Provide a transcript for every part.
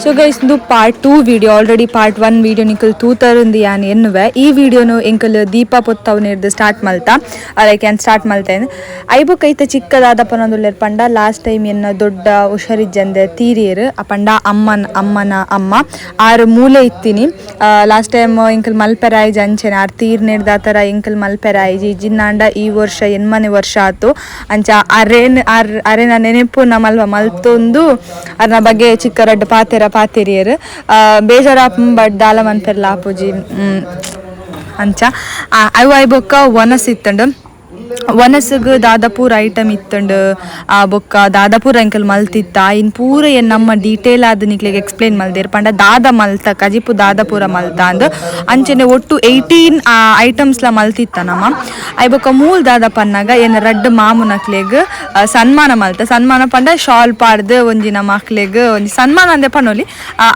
So guys, ಇಂದು part 2 video. Already part 1 video ನಿಕಲ್ ತೂತರಂದು ಯಾನ್ ಎನ್ನುವೆ. ಈ ವಿಡಿಯೋನು ಎಂಕಲ್ ದೀಪ ಪೊತ್ತವನಿರ್ದು ಸ್ಟಾರ್ಟ್ ಮಲ್ತ, ಲೈಕ್ ಯಾನ್ ಸ್ಟಾರ್ಟ್ ಮಲ್ತೇನೆ. ಐಬೊಕ್ಕ ಐತ ಚಿಕ್ಕದಾದ ಪನೊಂದುಲ್ಲೆರ್ ಪಂಡ, ಲಾಸ್ಟ್ ಟೈಮ್ ಎನ್ನ ದೊಡ್ಡ ಹುಷಾರಿಜ್ಜಂದೆ ತೀರಿಯರ್. ಆ ಪಂಡ ಅಮ್ಮನ ಅಮ್ಮನ ಅಮ್ಮ. ಆರು ಮೂಲೆ ಇತ್ತೀನಿ. Last time ಎಂಕಲ್ ಮಲ್ಪೆರಾಯ್ಜ್. ಅಂಚೆನೆ ಆರ್ ತೀರ್ನೆರ್ದಾತರ ಎಂಕಲ್ ಮಲ್ಪೆರಾಯ್ಜಿ. ಜಿನ್ನಾಂಡ ಈ ವರ್ಷ ಎನ್ಮನೆ ವರ್ಷ ಆತು. ಅಂಚ ಅರೇನ್ ಅರ್ ಅರೇನ ನೆನೆಪು ನಮಲ್ವ ಮಲ್ತೊಂದು ಅರ್ನ ಬಗ್ಗೆ ಚಿಕ್ಕ ರಡ್ಡ್ ಪಾತೆರ ಪಾತೆರಿಯರ್. ಬೇಜಾರಾಪ್, ಬಟ್ ದಾಲ ಮನ್ಪೆರ್ಲ ಆಪುಜಿ. ಅಂಚ ಅವು ಐಬೊಕ್ಕ ವನಸ್ ಇತ್ತಂಡು. ವನಸುಗು ದಾದ ಪೂರ ಐಟಮ್ ಇತ್ತಂಡು, ಆ ಬೊಕ್ಕ ದಾದ ಪೂರ ಎಂಕಲ್ ಮಲ್ತಿತ್ತ, ಇನ್ ಪೂರ ಏನ್ ನಮ್ಮ ಡೀಟೇಲ್ ಆದ್ ನಿಕ್ಲೆಗ್ ಎಕ್ಸ್ಪ್ಲೇನ್ ಮಲ್ದೇರ್. ಪಂಡ ದಾದ ಮಲ್ತ, ಕಜಿಪು ದಾದ ಪೂರ ಮಲ್ತ ಅಂದ್. ಅಂಚನೆ ಒಟ್ಟು 18 ಐಟಮ್ಸ್ ಲ ಮಲ್ತಿತ್ತ ನಮ್ಮ. I ಬೊಕ್ಕ ಮೂಲ್ ದಾದ ಪನ್ನಾಗ, ಏನ್ ರಡ್ಡ್ ಮಾಮುನಕ್ಲೆಗ್ ಸನ್ಮಾನ ಮಲ್ತ. ಸನ್ಮಾನ ಪಂಡ ಶಾಲ್ ಪಾಡ್ದ್ ಒಂಜಿ ನಮ್ಮ ಅಕ್ಲೆಗ್ ಒಂಜಿ ಸನ್ಮಾನ ಅಂದೆ ಪನೊಲಿ.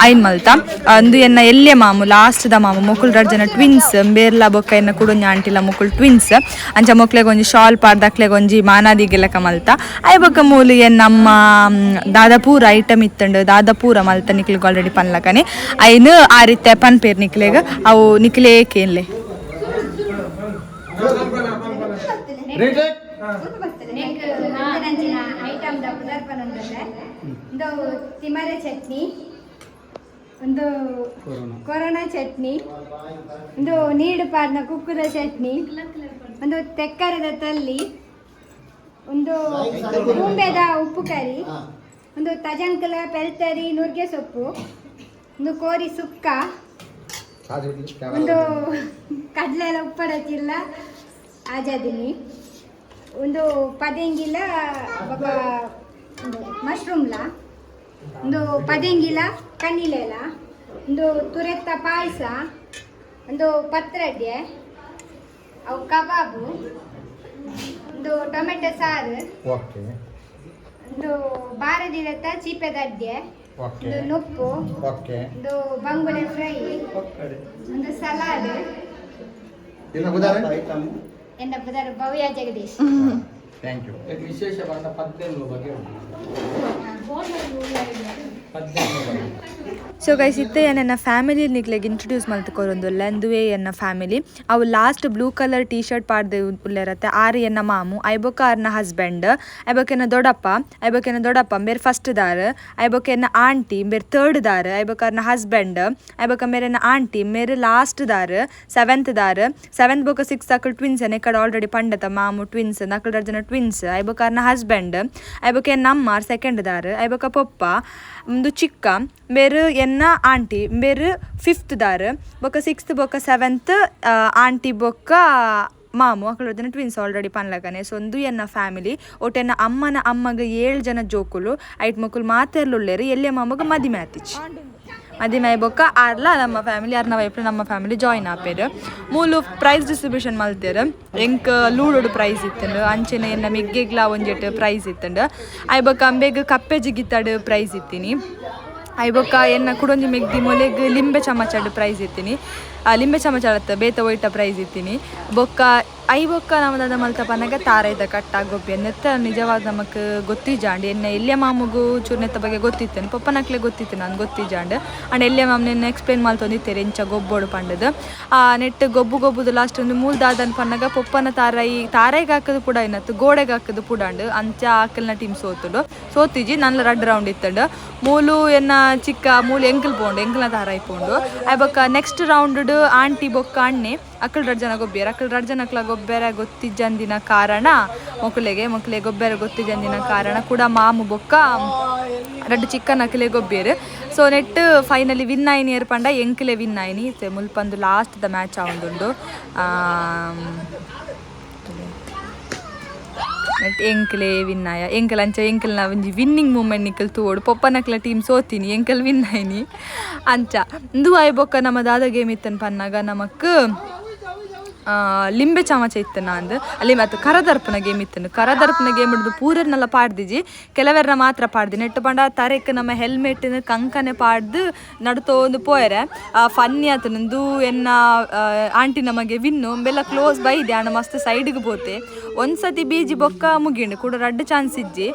ಐನ್ ಮಲ್ತ. ಅಂದು ಎನ್ನ ಎಲ್ಲೆ ಮಾಮು, ಲಾಸ್ಟ್ ದ ಮಾಮು. ಮೊಕುಲ್ ರಡ್ಡ್ ಜನ ಟ್ವಿನ್ಸ್. ಬೇರ್ಲ ಬೊಕ್ಕ ಎನ್ನ ಕುಡೊಂಜಿ ಆಂಟಿಲ ಮೊಕುಲ್ ಟ್ವಿನ್ಸ್. ಅಂಚ ಮೊಕ್ಲೆಗ್ ಒಂಜಿ ಶಾಲ್ ಪಾಡ್ದ್ ಅಕ್ಲೆಗ್ ಒಂಜಿ ಮಾನಾದಿಗೆಲಕ ಮಲ್ತ. I ಬೊಕ್ಕ ಮೂಲು ಎನ್ ನಮ್ಮ ದಾದ ಪೂರ ಐಟಮ್ ಇತ್ತಂಡು, ದಾದ ಪೂರ ಮಲ್ತ, ನಿಕ್ಲೆಗ್ ಆಲ್ರೆಡಿ ಪನ್ಲಕನೆ. ಐನ್ ಆ ರೀತಿ ಪನ್ಪೇರ್ ನಿಕ್ಲೆಗ್. ಅವು ನಿಕ್ಲೆ ಏಕೇನ್ಲೆ. Retake. Item the ಪುದರ್ಪನೊಂದುಲ್ಲೆ. ಒಂದು ತಿಮರೆ ಚಟ್ನಿ, ಒಂದು ಕೊರೋನಾ ಚಟ್ನಿ, ಒಂದು ನೀಡು ಪಾರ್ನ ಕುಕ್ಕುದ ಚಟ್ನಿ, ಒಂದು ತೆಕ್ಕರದ ತಲ್ಲಿ, ಒಂದು ಕೂಂಬೆದ ಉಪ್ಪು ಕರಿ, ಒಂದು ತಜಂಕಲ ಪೆಲ್ತರಿ ನುಗ್ಗೆ ಸೊಪ್ಪು, ಒಂದು ಕೋರಿ ಸುಕ್ಕ, ಒಂದು ಕಡಲೆ ಉಪ್ಪಡಚಿಲ್ಲ ಆಜಾದಿನಿ, ಒಂದು ಪದೆಂಗಿಲ ಬೊಕ ಮಶ್ರೂಮ್ಲ, ಒಂದು ಪದೆಂಗಿಲ ಕಣ್ಣಿಲೆಲ, ಒಂದು ತುರೆತ್ತ ಪಾಯಸ, ಒಂದು ಪತ್ರಡ್ಡೆ, ಅವು ಕಬಾಬು, ಒಂದು ಟೊಮೆಟೊ ಸಾರು, ಒಂದು ಬಾರದಿರತ್ತ ಚೀಪೆದಡ್ಡೆ, ಒಂದು ನುಪ್ಪು, ಒಂದು ಬಂಗುಡೆ ಫ್ರೈ, ಒಂದು ಸಲಾಡ್. ಇನ್ನು ಉದಾಹರಣೆ. ಎನ್ನ ಪುದರ್ ಭವ್ಯ ಜಗದೀಶ್. Thank you. ವಿಶೇಷವಾದ ಪದ್ದೆನ್ನುವ ಬಗ್ಗೆ ಉಂಟು, ಪದ್ದೆನ್ನುವ ಬಗ್ಗೆ. ಸೊ ಗೈಸ್, ಇತ್ತೆ ಎನ್ನ ಫ್ಯಾಮಿಲಿ ನಿಕ್ಲೆಗ್ ಇಂಟ್ರೊಡ್ಯೂಸ್ ಮಲ್ತ್ ಕೊರೊಂದುಲ್ಲೆ. ಅಂದುವೇ ಎನ್ನ ಫ್ಯಾಮಿಲಿ. ಅವು last blue colour T shirt ಪಾಡ್ದು ಉಲ್ಲೆರತ್ತೆ, ಆರ್ ಎನ್ನ ಮಾಮು. ಐಬೊಕ್ಕ ಆರ್ನ ಹಸ್ಬೆಂಡ್. ಐಬೊಕ್ಕ ಎನ್ನ ದೊಡ್ಡಪ್ಪ. ಐಬೊಕ್ಕ ಎನ್ನ ದೊಡ್ಡಪ್ಪ ಮೇರ್ ಫಸ್ಟ್ ದಾರ್. ಐಬೊಕ್ಕ ಎನ್ನ ಆಂಟಿ, ಮೇರ್ ಥರ್ಡ್ ದಾರ್. ಐಬೊಕ್ಕ ಆರ್ನ ಹಸ್ಬೆಂಡ್. ಐಬೊಕ್ಕ ಮೇರ್ ಎನ್ನ ಆಂಟಿ, ಮೇರ್ ಲಾಸ್ಟ್ ದಾರ್, ಸೆವೆಂತ್ ದಾರ್. ಸೆವೆಂತ್ ಬೊಕ್ಕ ಸಿಕ್ಸ್ ಅಕುಲ್ ಟ್ವಿನ್ಸ್. ಎಕ್ಕಡ ಆಲ್ರೆಡಿ ಪಂಡತ, ಮಾಮು ಟ್ವಿನ್ಸ್, ಅಕುಲ್ ರಡ್ಡ್ ಜನ ಟ್ವಿನ್ಸ್. ಐಬೊಕ್ಕ ಆರ್ನ ಹಸ್ಬೆಂಡ್. ಐಬೊಕ್ಕ ಎನ್ನ ಅಮ್ಮ, ಆರ್ ಸೆಕೆಂಡ್ ದಾರ್. ಐಬೊಕ್ಕ ಪೊಪ್ಪ. ಉಂದು ಚಿಕ್ಕ ಮೇರ್ ಎನ್ನ ಆಂಟಿ, ಮೇರ್ ಫಿಫ್ತ್ ದಾರ್. ಬೊಕ್ಕ ಸಿಕ್ಸ್ತ್ ಬೊಕ್ಕ ಸೆವೆಂತ್ ಆಂಟಿ ಬೊಕ್ಕ ಮಾಮು. ಅಕುಲು ಜನ ಟ್ವಿನ್ಸ್, ಆಲ್ರೆಡಿ ಪನ್ಲಕನೆ. ಸೊ ಉಂದು ಎನ್ನ ಫ್ಯಾಮಿಲಿ. ಒಟ್ಟು ಎನ್ನ ಅಮ್ಮನ ಅಮ್ಮಗ ಏಳು ಜನ ಜೋಕುಲು. ಐಟ್ ಮೊಕುಲು ಮಾತೆರ್ಲುಲ್ಲೆರ್. ಎಲ್ಯ ಮಾಮಗ ಮದಿಮೆ ಆತಿಚ್. ಮದಿಮೆ ಬೊಕ್ಕ ಆರ್ಲ ನಮ್ಮ ಫ್ಯಾಮಿಲಿ, ಅರ್ನ ವೈಫ್ ನಮ್ಮ ಫ್ಯಾಮಿಲಿ ಜಾಯಿನ್ ಆಪೇರು. ಮೂಲು ಪ್ರೈಸ್ ಡಿಸ್ಟ್ರಿಬ್ಯೂಷನ್ ಮಲ್ತೇರು. ಎಂಕ್ ಲೂಡೋಡು ಪ್ರೈಸ್ ಇತ್ತಂಡು. ಅಂಚೆನೆ ಎನ್ನ ಮೆಗ್ಗೆಗ್ಲ ಒಂಜೆಟ್ ಪ್ರೈಸ್ ಇತ್ತಂಡು. I ಬೊಕ್ಕ ಅಂಬೆಗ್ ಕಪ್ಪೆ ಜಿಗಿತಾಡು ಪ್ರೈಸ್ ಇತ್ತೀನಿ. I ಬೊಕ್ಕ ಎನ್ನ ಕುಡೊಂಜಿ ಮೆಗ್ದಿ ಮೊಲೆಗ್ ಲಿಂಬೆ ಚಮಚಡ್ ಪ್ರೈಸ್ ಇತ್ತೀನಿ. ಲಿಂಬೆ ಚಮಚ ಅತ್ತ, ಬೇತ ಒಯ್ಟ ಪ್ರೈಸ್ ಇತ್ತೀನಿ. ಬೊಕ್ಕ I ಬೊಕ್ಕ ನಮ್ಮದಾದ ಮಲ್ತ ಪನ್ನಗ ತಾರೈದ ಕಟ್ಟ ಗೊಬ್ಬಿ. ನೆತ್ತ ನಿಜವಾದ ನಮಕ್ ಗೊತ್ತಿಜಾಂಡ್. ಎನ್ನ ಎಲ್ಯ ಮಾಮುಗು ಚೂರು ನೆತ್ತ ಬಗ್ಗೆ ಗೊತ್ತಿತ್ತೇನೆ, ಪೊಪ್ಪನಕ್ಲೆ ಗೊತ್ತಿತ್ತು, ನಾನು ಗೊತ್ತಿಜಾಂಡ್. ಅಂಡ್ ಎಲ್ಯ ಮಾಮನೆನ್ನ ಎಕ್ಸ್ಪ್ಲೇನ್ ಮಲ್ತೊಂದಿತ್ತೇರೆ ಎಂಚ ಗೊಬ್ಬೋಡು ಪಂಡದು. ಆ ನೆಟ್ ಗೊಬ್ಬು ಗೊಬ್ಬುದು ಲಾಸ್ಟ್ ಒಂದು ಮೂಲ್ ದಾದನ್ ಪನ್ನಗ, ಪೊಪ್ಪನ ತಾರೈ ತಾರೈಗೆ ಹಾಕದು ಪುಡ ಇನ್ನತ್ತು ಗೋಡೆಗೆ ಹಾಕದು ಪುಡಾಂಡ್. ಅಂಚ ಆಕಲ್ನ ಟೀಮ್ ಸೋತುಂಡು. ಸೋತಿಜಿ, ನನ್ನ ರಡ್ಡ್ ರೌಂಡ್ ಇತ್ತಂಡು. ಮೂಲು ಎನ್ನ ಚಿಕ್ಕ ಮೂಲು ಎಂಕಲ್ ಪೋಂಡು, ಎಂಕಲ್ನ ತಾರಾಯಿ ಪೋಂಡು. I ಬೊಕ್ಕ next round aunty ಬೊಕ್ಕ ಅಣ್ಣೆ ಅಕ್ಕಲ್ ರಡ್ಡ್ ಜನ ಗೊಬ್ಬಿಯರ್. ಅಕ್ಕಲ್ ರಡ್ಡ್ ಜನ ಅಕ್ಲ ಗೊಬ್ಬೆರ ಗೊತ್ತಿಜ್ಜಂದಿನ ಕಾರಣ, ಮೊಕುಲೆಗೆ ಮೊಕುಲೆ ಗೊಬ್ಬೆರ ಗೊತ್ತಿಜ್ಜಂದಿನ ಕಾರಣ ಕೂಡ ಮಾಮು ಬೊಕ್ಕ ರಡ್ಡ್ ಚಿಕ್ಕನ ಅಕ್ಲೆ ಗೊಬ್ಬಿಯರ್. So net finally win ಆಯ್ನಿಯರ್ ಪಂಡ ಎಂಕಲೆ ವಿನ್ ಆಯ್ನಿ. ಮುಲ್ಪಂದು last the match ಆವೊಂದುಂಡು. Net ಎಂಕಲೆ win ಆಯ. ಎಂಕಲ್ ಅಂಚ ಎಂಕಲ್ನ ಒಂಜಿ ವಿನ್ನಿಂಗ್ ಮೂಮೆಂಟ್ ನಿಕಲ್ ತೂವೊಡು. ಪೊಪ್ಪನಕ್ಲ ಟೀಮ್ ಸೋತೀನಿ, ಎಂಕಲ್ ವಿನ್ ಆಯ್ನಿ ಅಂಚ. ಇಂದು ಆಯ್ ಬೊಕ್ಕ ನಮ್ಮ ದಾದ ಗೇಮ್ ಇತ್ತನ್ ಪನ್ನಾಗ, ನಮಕ್ ಲಿಂಬೆ ಚಮಚ ಇತ್ತು ನಂದು ಅಲ್ಲಿ. ಮತ್ತು ಕರದರ್ಪನ ಗೇಮ್ ಇತ್ತು. ಕರದರ್ಪನ ಗೇಮ್ ಹಿಡಿದು ಪೂರರ್ನೆಲ್ಲ ಪಾಡ್ದಿಜಿ, ಕೆಲವೆರ್ನ ಮಾತ್ರ ಪಾಡ್ದಿ. ನೆಟ್ಟು ಪಂಡ ತರೆಕ್ ನಮ್ಮ ಹೆಲ್ಮೆಟ್ ಕಂಕನೆ ಪಾಡ್ದು ನಡ್ತೋಂದು ಪೋಯರೆ. ಫನ್ನಿ ಆತನಂದು. ಎನ್ನ ಆಂಟಿ ನಮಗೆ ವಿನ್ನು. ಬೆಲ್ಲ ಕ್ಲೋಸ್ ಬೈದೆ, ಅಣ್ಣ ಮಸ್ತ್ ಸೈಡ್ಗೆ ಪೋತೆ. ಒಂದ್ಸತಿ ಬೀಜಿ ಬೊಕ್ಕ ಮುಗಿಂಡು, ಕೂಡ ರಡ್ಡು ಚಾನ್ಸ್ ಇಜ್ಜಿ.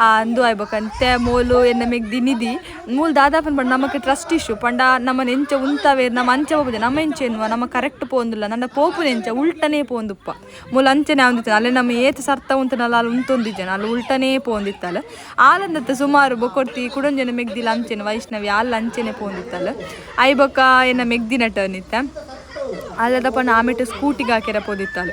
ಅಂದು ಆಯ್ಬೇಕಂತೆ ಮೋಲು ಎನ್ನ ಮೆಗ್ದಿ ನಿಧಿ ಮೂಲು ದಾದಾಪನ್ ಪಂಡ ನಮಕ್ ಟ್ರಸ್ಟ್ ಇಶ್ಯೂ ಪಂಡ ನಮ್ಮನ ಎಂಚ ಉಂತವೆ ನಮ್ಮ ಅಂಚ ಹೋಗುದು ನಮ್ಮ ಎಂಚ ಎನ್ನುವ ನಮ್ಮ ಕರೆಕ್ಟ್ ಪೋಂದಿಲ್ಲ ನನ್ನ ಪೋಪುನ ಎಂಚ ಉಲ್ಟನೇ ಪೋಂದುಪ್ಪ ಮೂಲು ಅಂಚನೆ ಅಂದಿತ್ತು ಅಲ್ಲೇ ನಮ್ಮ ಏತ್ ಸರ್ತ ಉಂತನಲ್ಲ ಅಲ್ಲಿ ಉಂತೊಂದಿಜ್ಜನ ಅಲ್ಲಿ ಉಲ್ಟನೇ ಪೋಂದಿತ್ತಲ್ಲ ಆಲಂದತ್ತ ಸುಮಾರು ಬೊಕೊರ್ತಿ ಕುಡೊಂಜನ ಮೆಗ್ದಿಲ್ಲ ಅಂಚೆನೆ ವೈಷ್ಣವಿ ಆಲ್ ಅಂಚೆನೆ ಪೋಂದಿತ್ತಲ್ಲ I ಬೊಕ್ಕ ಎನ್ನ ಮೆಗ್ದಿನ ಟರ್ನ್ ಇತ್ತ ಅಲ್ಲದ ಪಂಡ ಆಮೇಟ ಸ್ಕೂಟಿಗೆ ಹಾಕ್ಯಾರ ಪೋದಿತ್ತಲ್ಲ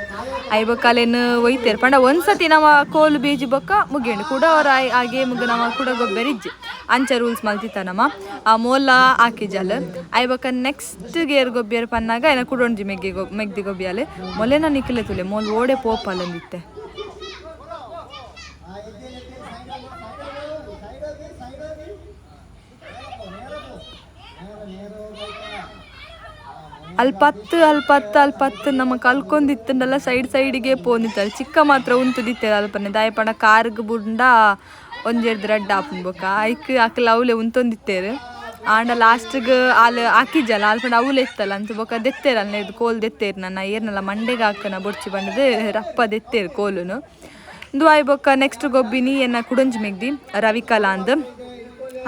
I ಬೊಕ್ಕ ಅಲ್ಲೇನು ಒಯ್ತೇರು ಪಂಡ ಒಂದ್ಸತಿ ನಮ್ಮ ಕೋಲು ಬೀಜಿ ಬೊಕ್ಕ ಮುಗಿಯಂಡು ಕೂಡ ಅವ್ರ ಆ ಗೇಮ್ಗೆ ನಮ್ಮ ಕೂಡ ಗೊಬ್ಬರ ಇಜ್ಜಿ ಅಂಚ ರೂಲ್ಸ್ ಮಲ್ತಿತ್ತ ನಮ್ಮ ಆ ಮೋಲ ಹಾಕಿಜಲ್ I ಬೊಕ್ಕ ನೆಕ್ಸ್ಟ್ ಗೇರ್ ಗೊಬ್ಬಿಯರ್ ಪನ್ನಾಗ ಏನ ಕುಡೊಂಜಿ ಮೆಗ್ಗಿ ಮೆಗ್ದಿ ಗೊಬ್ಬಿಯಾಲೆ ಮೊಲೆನ ನಿಕ್ಕಲೆ ತುಲೆ ಮೋಲ್ ಓಡೆ ಪೋಪಲ್ಲಂದಿತ್ತೆ. ಅಲ್ಪತ್ತು ಅಲ್ಪತ್ತು ಅಲ್ಪತ್ತು ನಮ್ಮ ಕಲ್ಕೊಂದಿತ್ತಂಡಲ್ಲ ಸೈಡ್ ಸೈಡಿಗೆ ಪೋಂದಿತ್ತಲ್ಲ ಚಿಕ್ಕ ಮಾತ್ರ ಉಂತುದಿತ್ತೆ ಅಲ್ಪನೆ ದಾಯಪಣ ಕಾರ್ಗ್ ಬುಂಡ ಒಂಜೆರ್ದು ರಡ್ಡ್ ಆಪುಂಡು ಬೊಕ್ಕ ಐಕ್ ಅಕ್ಲ ಅವ್ಲೆ ಉಂತೊಂದಿತ್ತೇರು ಆಂಡ ಲಾಸ್ಟ್ಗ್ ಆಲ್ ಆಕಿಜಲ್ಲ ಅಲ್ಪಂಡ ಅವ್ಲೆ ಇತ್ತಲ್ಲ ಅಂಚ ಬೊಕ್ಕ ದೆತ್ತೇರು ಅಲ್ನ ಕೋಲ್ ದೆತ್ತೇರು ನನ್ನ ಏರ್ನಲ್ಲ ಮಂಡೆಗೆ ಹಾಕನ ಬೊಡ್ಚಿ ಬಂಡದು ರಪ್ಪ ದೆತ್ತೇರು ಕೋಲುನು ಇಂದು ಆಯ್ ಬೊಕ್ಕ ನೆಕ್ಸ್ಟ್ ಗೊಬ್ಬಿನಿ ಎನ್ನ ಕುಡಂಜಿ ಮೆಗ್ದಿ ರವಿಕಲಾ ಅಂದ್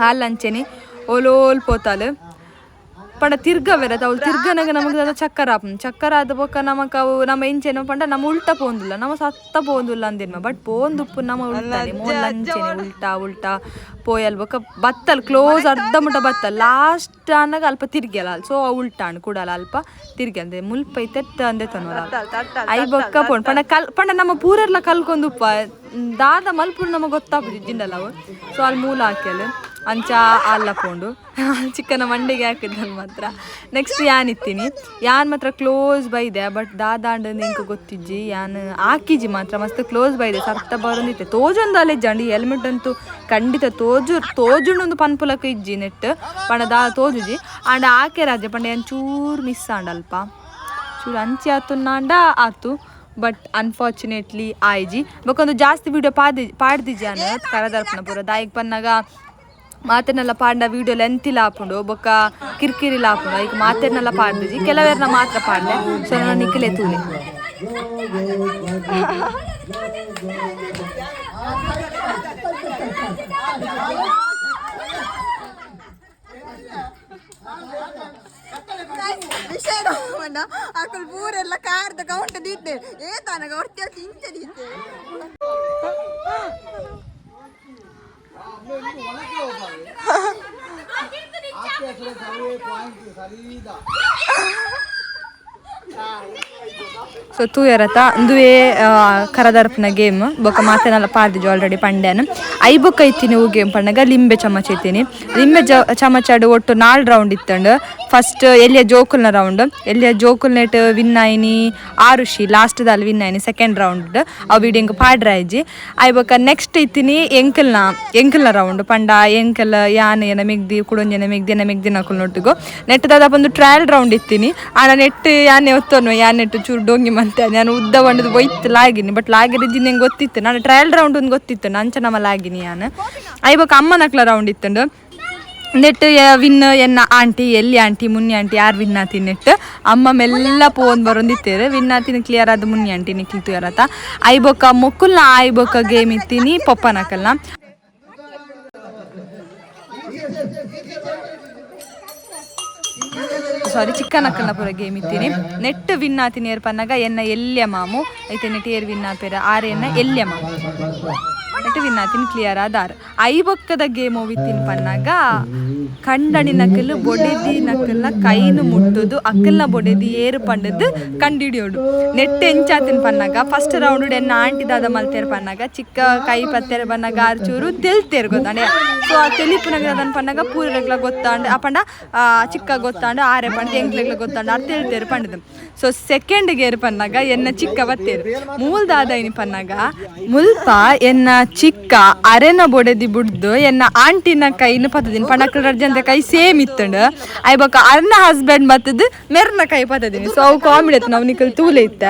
ಆಲ್ ಅಂಚೆನೆ ಓಲೋಲ್ ಪೋತಾಲ್ ಪಂಡ ತಿರ್ಗವೆರತ ಅವಳು ತಿರ್ಗನಾಗ ನಮಗೆ ದಾದ ಚಕ್ಕರ ಆಪುಂಡು ಚಕ್ಕರ ಆದ ಬೊಕ್ಕ ನಮಕ್ ಅವು ನಮ್ಮ ಎಂಚೆನೋ ಪಂಡ ನಮ್ಮ ಉಲ್ಟ ಪೋಂದಿಲ್ಲ ನಮ್ಮ ಸತ್ತ ಪೋಂದಿಲ್ಲ ಅಂದೇನ್ಮ ಬಟ್ ಪೋಂದುಪ್ಪು ನಮ್ಮ ಉಲ್ಟಾನೆ ಮೋಲ್ ಅಂಚೆನೆ ಉಲ್ಟಾ ಉಲ್ಟಾ ಪೋಯಲ್ ಬೊಕ್ಕ ಬತ್ತಲ್ ಕ್ಲೋಸ್ ಅರ್ಧ ಮುಟ ಬತ್ತಲ್ ಲಾಸ್ಟ್ ಆನಾಗ ಅಲ್ಪ ತಿರ್ಗ್ಯಲ್ಲ ಸೊ ಉಲ್ಟಾಣ್ ಕೂಡಲ ಅಲ್ಪ ತಿರ್ಗಿ ಅಂದೆ ಮುಲ್ಪ ಐತೆ ಅಂದೆ ತನ್ನೋಲ I ಬೊಕ್ಕ ಪೋಂಡು ಪಂಡ ಕಲ್ ಪಂಡ ನಮ್ಮ ಪೂರೆರ್ಲ ಕಲ್ಕೊಂದುಪ್ಪ ದಾದ ಮಲ್ಪುರು ನಮಗೆ ಗೊತ್ತಾಪುಜಿ ಜಿಂಡಲ್ಲ ಅವು ಸೊ ಅಲ್ಲಿ ಮೂಲ ಹಾಕ್ಯಲ್ ಅಂಚ ಅಲ್ಲ ಪೋಂಡು ಚಿಕ್ಕನ ಮಂಡೆಗೆ ಹಾಕಿದ್ದನ್ನು ಮಾತ್ರ. ನೆಕ್ಸ್ಟ್ ಯಾನ್ ಇತ್ತೀನಿ ಯಾನ್ ಮಾತ್ರ ಕ್ಲೋಸ್ ಬೈದೆ ಬಟ್ ದಾದಾಂಡ ಎಂಕ್ ಗೊತ್ತಿಜ್ಜಿ ಯಾನ್ ಆಕಿಜಿ ಮಾತ್ರ ಮಸ್ತ್ ಕ್ಲೋಸ್ ಬೈದೆ ಸರ್ತ ಬರೊಂದಿತ್ತೆ ತೋಜೊಂದು ಅಲೆ ಜಂಡಿ ಹೆಲ್ಮೆಟ್ ಅಂತೂ ಖಂಡಿತ ತೋಜು ತೋಜುಂಡು ಪನ್ಪುಲಕ ಇಜ್ಜಿ ನೆಟ್ ಪಂಡ ದಾ ತೋಜುಜಿ ಆಂಡ ಆಕೆ ರಾಜೆ ಪಂಡ ಯಾನ್ ಚೂರು ಮಿಸ್ ಆಂಡ ಅಲ್ಪ ಚೂರು ಅಂಚೆ ಆತು ಆತು ಬಟ್ ಅನ್ಫಾರ್ಚುನೇಟ್ಲಿ ಆಯ್ಜಿ ಬೊಕೊಂದು ಜಾಸ್ತಿ ವಿಡಿಯೋ ಪಾದಿ ಪಾಡ್ದಿಜಾನ ಕರದರ್ಪಣ ಪೂರ ದಾಯಿಗ್ ಪನ್ನಾಗ ಮಾತೆರ್ನೆಲ್ಲ ಪಾಂಡ ವಿಡಿಯೋ ಲೆಂತ್ ಆಪುಂಡು ಬೊಕ್ಕ ಕಿರಿಕಿರಿಲ ಆಪುಂಡು ಐಕ್ ಮಾತೆರ್ನೆಲ್ಲ ಪಾಡ್ದಿಜಿ ಕೆಲವೆರ್ನ ಮಾತ್ರ ಪಾಡ್ದೆ ಸೊ ನಾನು ನಿಖಿಲೆ ತೂಲೆ. ವಿಷಯ ಅಕುಲ್ ಪೂರೆಲ್ಲ ಕಾರ್ದ ಕೌಂಟ್ ದೀತೆ ಏತಾನಗ ಒರ್ತಿ ಇಂಚ ದೀತೆ. ಸೊ ತೂಯರತ ಅಂದುವೇ ಕರದರ್ಪನ ಗೇಮ್ ಬೊಕ್ಕ ಮಾತೆನೆಲ್ಲ ಪಾರ್ದಿಜು ಆಲ್ರೆಡಿ ಪಂಡ್ಯಾನ I ಬೊಕ್ಕ ಇತ್ತೀನಿ ಹೂ ಗೇಮ್ ಪಂಡಗ ಲಿಂಬೆ ಚಮಚ ಇತ್ತೀನಿ ಲಿಂಬೆ ಚಮಚಾಡು ಒಟ್ಟು 4 ರೌಂಡ್ ಇತ್ತಂಡು. ಫಸ್ಟ್ ಎಲ್ಲಿಯ ಜೋಕುಲ್ನ ರೌಂಡ್ ಎಲ್ಲಿಯ ಜೋಕುಲ್ ನೆಟ್ ವಿನ್ ಆಯ್ನಿ ಆರುಷಿ ಲಾಸ್ಟ್ ದಲ್ಲಿ ವಿನ್ ಆಯ್ನಿ ಸೆಕೆಂಡ್ ರೌಂಡ್ ಅವು ವಿಡಿಯೋ ಪಾಡ್ರಾಯ್ಜಿ I ಬೊಕ್ಕ ನೆಕ್ಸ್ಟ್ ಇತ್ತೀನಿ ಎಂಕಲ್ನ ಎಂಕಲ್ನ ರೌಂಡ್ ಪಂಡ ಎಂಕಲ್ ಯಾನ್ ಏನ ಮೆಗ್ದಿ ಕುಡೊಂಜನ ಮೆಗ್ದಿ ಎನ್ನ ಮೆಗ್ದಿ ನಕುಲ್ ನೊಟ್ಟಿಗು ನೆಟ್ ದಾದ ಬಂದು ಟ್ರಯಲ್ ರೌಂಡ್ ಇತ್ತೀನಿ ಆಂಡ ನೆಟ್ ಯಾನೆ ಒತ್ತೋನು ಯಾನ್ ನೆಟ್ ಚೂರು ಡೋಂಗಿ ಮಂತೆ ನಾನು ಉದ್ದ ಬಂಡದು ಒಯ್ತು ಲಾಗಿನಿ ಬಟ್ ಲಾಗಿರಿದ್ದಿ ನಂಗೆ ಗೊತ್ತಿತ್ತು ನಾನು ಟ್ರಯಲ್ ರೌಂಡ್ ಒಂದು ಗೊತ್ತಿತ್ತು ನಂಚ ನಮ್ಮ ಲಾಗಿನಿ ಯಾನ್ I ಬೊಕ್ಕ ಅಮ್ಮನಕ್ಲ ರೌಂಡ್ ಇತ್ತಂಡು ನೆಟ್ ವಿನ್ ಎನ್ನ ಆಂಟಿ ಎಲ್ಲಿ ಆಂಟಿ ಮುನ್ನಿ ಆಂಟಿ ಯಾರು ವಿನ್ ಆತಿ ನೆಟ್ ಅಮ್ಮ ಮೆಲ್ಲ ಪೋನ್ ಬರೊಂದಿತ್ತೇರು ವಿನ್ ಆತಿನ ಕ್ಲಿಯರ್ ಆದ ಮುನ್ನಿ ಆಂಟಿ ನಿಖಿಲ್ ಯಾರತ I ಬೊಕ್ಕ ಮೊಕ್ಕುಲ್ನ I ಬೊಕ್ಕ ಗೇಮ್ ಇತ್ತೀನಿ ಪೊಪ್ಪನಕಲ್ನ. ಸಾರಿ ಚಿಕ್ಕನಕ್ಕಲ್ನ ಪೂರ ಗೇಮ್ ಇತ್ತೀನಿ ನೆಟ್ ವಿನ್ ಆತೀನಿ ಏರ್ ಪನ್ನಾಗ ಎನ್ನ ಎಲ್ಲಿಯ ಮಾಮು ಐತೆ ನೆಟ್ ಏರ್ ವಿನ್ ಆಪೇರ ಆರ್ ಎನ್ನ ಎಲ್ಲಿಯ ಮಾಮು ನೆಟ್ ವಿನ್ ಆತೀನಿ ಕ್ಲಿಯರ್ ಆದಾರ್ I ಬೊಕ್ಕದ ಗೇಮ್ ಹೋಗಿತ್ತೀನಿ ಪನ್ನಾಗ ಕಂಡಣಿ ನಕಲು ಬೊಡೆದಿ ನಕಲ್ನ ಕೈನು ಮುಟ್ಟುದು ಅಕ್ಕಲ್ನ ಬೊಡೆದಿ ಏರು ಪಂಡದು ಕಂಡಿಡಿಯೋಡು ನೆಟ್ ಎಂಚಾತಿನ ಪನ್ನಾಗ ಫಸ್ಟ್ ರೌಂಡ್ ಎನ್ನ ಆಂಟಿ ದಾದ ಮಲ್ತೇರು ಪನ್ನಾಗ ಚಿಕ್ಕ ಕೈ ಪತ್ತೇರು ಪನ್ನಾಗ ಆರು ಚೂರು ತೆಲ್ತೇರು ಗೊತ್ತಾಂಡೆ ಸೊ ಆ ತೆಲಿಪುನಗ ಅದನ್ನ ಪನ್ನಾಗ ಪೂರೆಗ್ಲ ಗೊತ್ತಾಂಡ್ ಆ ಪಂಡ ಚಿಕ್ಕ ಗೊತ್ತಾಂಡು ಆರೆ ಪಂಡ ಎಂಕ್ಲೆಗ್ಲ ಗೊತ್ತಾಂಡು ಆರ್ ತೆಲ್ತೇರು ಪಂಡದು. ಸೊ ಸೆಕೆಂಡ್ ಗೇರ್ ಪನ್ನಾಗ ಎನ್ನ ಚಿಕ್ಕ ಬತ್ತೇರು ಮೂಲ್ದಾದ ಐನಿ ಪನ್ನಾಗ ಮುಲ್ಪ ಎನ್ನ ಚಿಕ್ಕ ಅರೆನ ಬೊಡೆದಿ ಬುಡ್ದು ಎನ್ನ ಆಂಟಿನ ಕೈನ ಪತ್ತದಿನ ಪಂಡ ಅರ್ಜಂತ ಕೈ ಸೇಮ್ ಇತ್ತಂಡು I ಬೊಕ್ಕ ಅರ್ನ ಹಸ್ಬೆಂಡ್ ಬತ್ತದು ಮೆರ್ನ ಕೈ ಪತ್ತದಿನಿ. ಸೊ ಅವು ಕಾಮಿಡಿ ಇತ್ತು ನಾವು ನಿಕಲ್ ತೂಲೆ ಇತ್ತ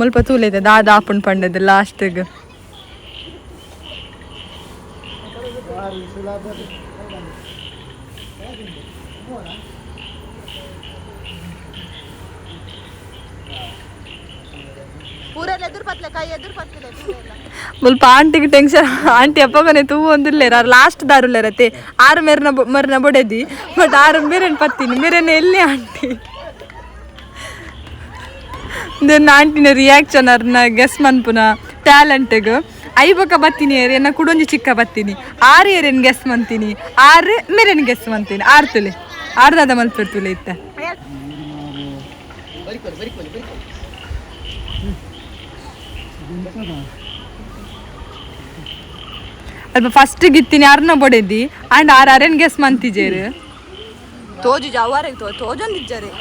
ಮುಲ್ಪ ತೂಲೆ ಇತ್ತ ದಾದ ಆಪುಂಡು ಪಂಡದು ಲಾಸ್ಟ್ಗೆ. ಪೂರೆಲ್ಲ ಎದುರು ಪತ್ಲೆ, ಕೈ ಎದುರು ಪತ್ಲೆ. ಮುಲ್ಪ ಆಂಟಿಗೆ ಟೆನ್ಷನ್. ಆಂಟಿ ಅಪ್ಪಗನೆ ತೂ ಒಂದಿಲ್ಲೇರ ಲಾಸ್ಟ್ ದಾರುಲ್ಲೇರತೆ. ಆರು ಮೇರ್ನ ಮರ್ನ ಬೊಡೆದಿ, ಬಟ್ ಆರು ಮೇರೆನ್ ಪತ್ತೀನಿ ಮೇರೆನ ಎಲ್ಲಿ ಆಂಟಿ. Then ಆಂಟಿನ ರಿಯಾಕ್ಷನ್, ಅರ್ನ ಗೆಸ್ ಮನ್ಪುನ ಟ್ಯಾಲೆಂಟ್ಗ್. ಐಬೊಕ ಬತ್ತೀನಿ ಏರ್ ಎನ್ನ ಕುಡೊಂಜಿ ಚಿಕ್ಕ ಬತ್ತೀನಿ. ಆರು ಏರೇನು ಗೆಸ್ ಮಂತೀನಿ, ಆರು ಮೇರೇನು ಗೆಸ್ ಮಂತೀನಿ. ಆರು ತುಲೆ ಆರು ದಾದ ಮಲ್ಪೆರ್ ತುಲೆ ಇತ್ತ. ಅಲ್ಪ ಫಸ್ಟ್ ಗಿತ್ತೀನಿ ಅರ್ನ ಬೊಡೆದಿ ಅಂಡ್ ಆರ್ ಅರೇನ್ ಗೆಸ್ ಮಂತಿಜೇರು. ತೋಜು ಜವಾರಿಗೆ ತೋಜೊಂದಿಜ್ಜಾರೆ.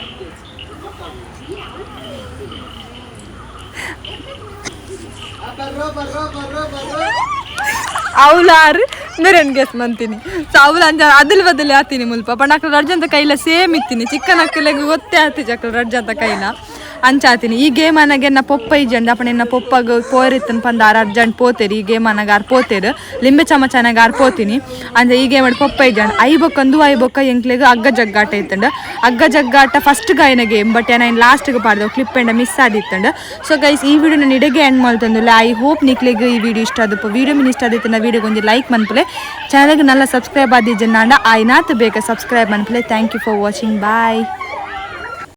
ಅವಳು ಆರು ಮೇರೆನ್ ಗೆಸ್ ಮಂತೀನಿ. ಸೊ ಅವಳು ಅಂಜ ಅದಲ್ ಬದಲು ಆತೀನಿ ಮುಲ್ಪ ಪಂಡ ಅಕ್ಲು ರಡ್ಜಂತ ಕೈಲ ಸೇಮ್ ಇತ್ತೀನಿ. ಚಿಕ್ಕನ ಅಕ್ಕಲೆಗ್ ಗೊತ್ತೇ ಆತಿಜ ಅಕ್ಲು ರಡ್ಜಂತ ಕೈಲ ಅಂಚ ಆತೀನಿ. ಈ ಗೇಮ್ ಅನಗೆ ಎನ್ನ ಪೊಪ್ಪ ಇಜ್ಜಂಡ ಅಪ್ಪಣ ಎನ್ನ ಪೊಪ್ಪಗ ಪೋರಿತ್ತನ್ ಪಂದ ಆರ್ ಅರ್ಜಂಟ್ ಪೋತೇರಿ. ಈ ಗೇಮ್ ಅನಗ ಆರ್ ಪೋತೇರು, ಲಿಂಬೆ ಚಮಚನಾಗ ಆರ್ ಪೋತೀನಿ. ಅಂದ್ರೆ ಈ ಗೇಮ್ ಪೊಪ್ಪ ಇಜ್ಜಂಡ ಐಬೊಕ್ಕಂದು ಐಬೊಕ್ಕ ಎಂಕ್ಲೆಗ್ ಹಗ್ಗ ಜಗ್ಗಾಟ ಇತ್ತಂಡ. ಹಗ್ಗ ಜಗ್ಗಾಟ ಫಸ್ಟ್ ಗಾಯನ ಗೇಮ್, ಬಟ್ ಏನ ಲಾಸ್ಟ್ಗೆ ಪಾಡ್ದೆ ಕ್ಲಿಪ್ ಎಂಡ ಮಿಸ್ ಆದಿತ್ತಂಡ. ಸೊ ಗೈಸ್, ಈ ವಿಡಿಯೋ ನಾನು ಇಡಗೆ ಎಂಡ್ ಮಾಡ್ತಂದಿಲ್ಲ. I hope ನಿಕ್ಲೆಗ್ ಈ ವಿಡಿಯೋ ಇಷ್ಟ ಆದಪ್ಪ. ವಿಡಿಯೋ ಮಿನ್ ಇಷ್ಟ ಆದಿತ್ತು ವಿಡಿಯೋಗೆ ಒಂದು ಲೈಕ್ ಮನ್ಪುಲೆ. ಚಾನಲ್ಗೆ ನಲ್ಲ ಸಬ್ಸ್ಕ್ರೈಬ್ ಆದಿ ಜನಾಂಡ ಆಯ್ನಾತ್ ಬೇಗ subscribe ಮನ್ಪುಲೆ. Thank you for watching, bye.